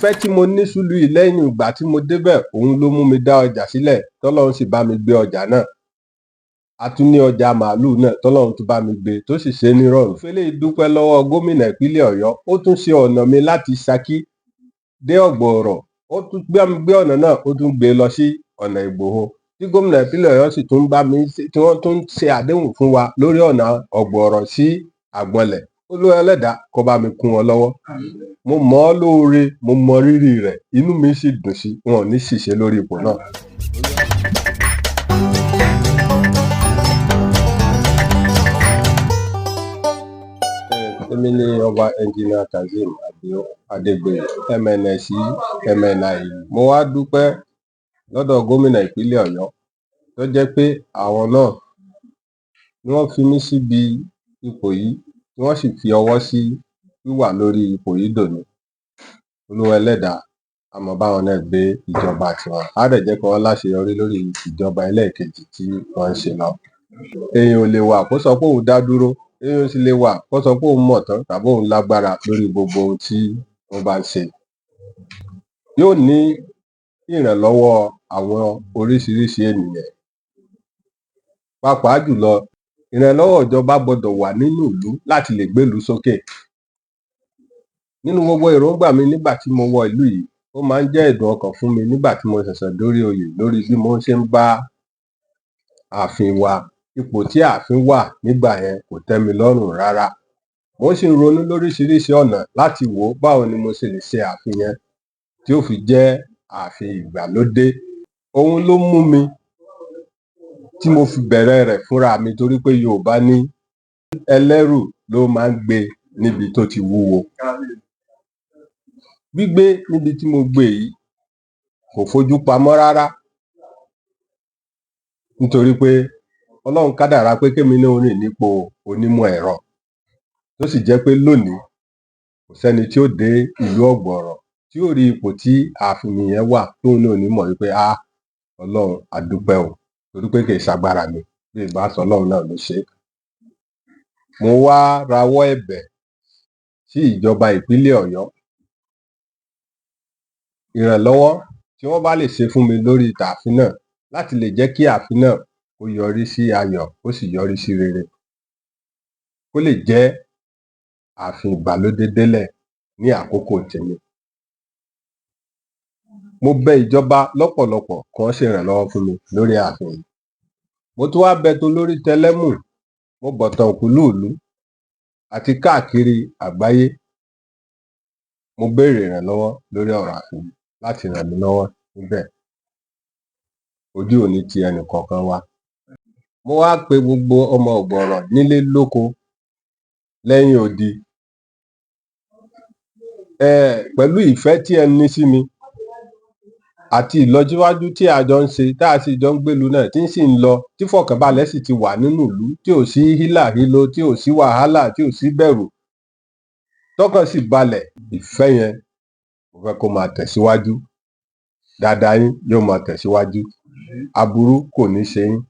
Ìfẹ́ tí mo ní sílùú yìí lẹ́yìn ìgbà tí mo débẹ̀, òun ló mú mi dá ọjà sílẹ̀, tọ́lọ́run sì bá mi gbé ọjà náà. A tún ní ọjà màálùú náà tọ́lọ́run tún bá mi gbé, tó sì ṣe é nírọ̀rùn. Fẹlẹ́ dúpẹ́ lọ́wọ́ gómìnà ìpínlẹ̀ Ọ̀yọ́. Ó tún ṣe ọ̀nà mi láti Ṣakí dé Ọ̀gbọ̀ọ̀rọ̀. Ó tún gbé mi gbé ọ̀nà náà, ó tún gbé lọ sí ọ̀nà Ìgbòho, tí gómìnà ìpínlẹ̀ Ọ̀yọ́ sì tún bá mi ṣe, tí wọ́n tún ṣe àdéhùn fún wa lórí ọ̀nà Ọ̀gbọ̀ọ̀rọ̀ sí Àgbọ̀nlẹ̀. Olúwa Ẹlẹ́dàá kó bá mi kún wọn lọ́wọ́. Mo mọ̀ ọ́ lóore, mo mọ rírì rẹ̀, inú mi sì dùn sí. Wọn ò ní ṣìṣe lórí ipò náà. Èmi ni Ọba Ẹnjìnìà Kazeem Adio Adégbòye, MNSE MNI. Mo wá dúpẹ́ lọ́dọ̀ gómìnà ìpínlẹ̀ Ọ̀yọ́, tó jẹ́ pé àwọn náà ni wọ́n fi mí síbi ipò yìí, tí wọ́n sì fi ọwọ́ sí wíwà lórí ipò yìí dòní. Olúwa Ẹlẹ́dàá á máa báwọn náà gbé ìjọba tiwọn, á dẹ̀ jẹ́ kí wọ́n láṣeyọrí lórí ìjọba ẹlẹ́ẹ̀kejì tí wọ́n ń ṣe lọ. Èèyàn ò lè wà kó sọ pé òun dá dúró, èèyàn ò sì lè wà kó sọ pé òun mọ̀ tán tàbí òun lágbára lórí gbogbo ohun tí wọ́n bá ń ṣe. Yóò ní ìrànlọ́wọ́ àwọn oríṣiríṣi ènìyàn. Pàápàá jùlọ, ìrànlọ́wọ́ ìjọba gbọdọ̀ wà nínú ìlú láti lè gbélùú sókè. Nínú gbogbo èròǹgbà mi nígbà tí mo wọ ìlú yìí, ó máa ń jẹ́ ẹ̀dùn ọkàn fún mi nígbà tí mo ṣẹ̀ṣẹ̀ dórí oyè lórí bí mo ṣe ń bá ààfin wa. Ipò tí ààfin wà nígbà yẹn kò tẹ́ mi lọ́rùn rárá. Mo sì ń ronú lóríṣiríṣi ọ̀nà láti wò ó báwo ni mo ṣe lè ṣe ààfin yẹn tí ó fi jẹ́ ààfin ìgbàlódé. Òun ló mú mi tí mo fi bẹ̀rẹ̀ rẹ̀ fúnra mi, torí pé Yorùbá ní ẹlẹ́rù ló máa ń gbé níbi tó ti wúwo. Gbígbé níbi tí mo gbé yìí kò fojú pamọ́ rárá, nítorí pé Ọlọ́run kádàrá pé kémi náà ó rìn nípò onímọ̀ ẹ̀rọ, tó sì jẹ́ pé lónìí kò sẹ́ni tí ó dé ìlú Ọ̀gbọ̀ọ̀rọ̀ tí ó rí ipò tí ààfin mi yẹn wà tóun náà ò ní mọ̀ wípé a Ọlọ́run a dúpẹ́ o, torí pé kì í ṣagbára mi, bí ìbá sọ Ọlọ́run náà ló ṣe é. Mo wá rawọ́ ẹ̀bẹ̀ sí ìjọba ìpínlẹ̀ Ọ̀yọ́, ìrànlọ́wọ́ tí wọ́n bá lè ṣe fún mi lórí tààfin náà láti lè jẹ́ kí ààfin náà kó yọrí sí ayọ̀, kó sì yọrí sí rere, kó lè jẹ́ ààfin ìgbàlódé délẹ̀ ní àkókò tèmi. Mo bẹ ìjọba lọ́pọ̀lọpọ̀ kí wọ́n ṣèrànlọ́wọ́ fún mi lórí ààfin yìí. Mo tún wá bẹ tolórí tẹlẹ́mù, mo bọ̀tàn òkúlùúlú àti káàkiri àgbáyé. Mo béèrè ìrànlọ́wọ́ lórí ọ̀rọ̀ ààfin yìí láti ràn mí lọ́wọ́ níbẹ̀. Ojú ò ní ti ẹnì kọ̀ọ̀kan wa. Mo wá pe gbogbo ọmọ Ọ̀gbọ̀ọ̀rọ̀ nílé lóko lẹ́yìn odi. Pẹ̀lú ìfẹ́ tí ẹ ní sí mi àti ìlọsíwájú tí a jọ ń ṣe, tá a sì jọ ń gbèlú náà tí ń sì ń lọ, tí fọkànbalẹ̀ sì ti wà nínú ìlú, tí ò sí hílàhílo, tí ò sí wàhálà, tí ò sí bẹ̀rù, tọ́kàn sì balẹ̀. Ìfẹ́ yẹn mo fẹ́ kó máa tẹ̀síwájú. Dáadáa yín yóò máa tẹ̀síwájú. Aburú kò ní ṣe yín.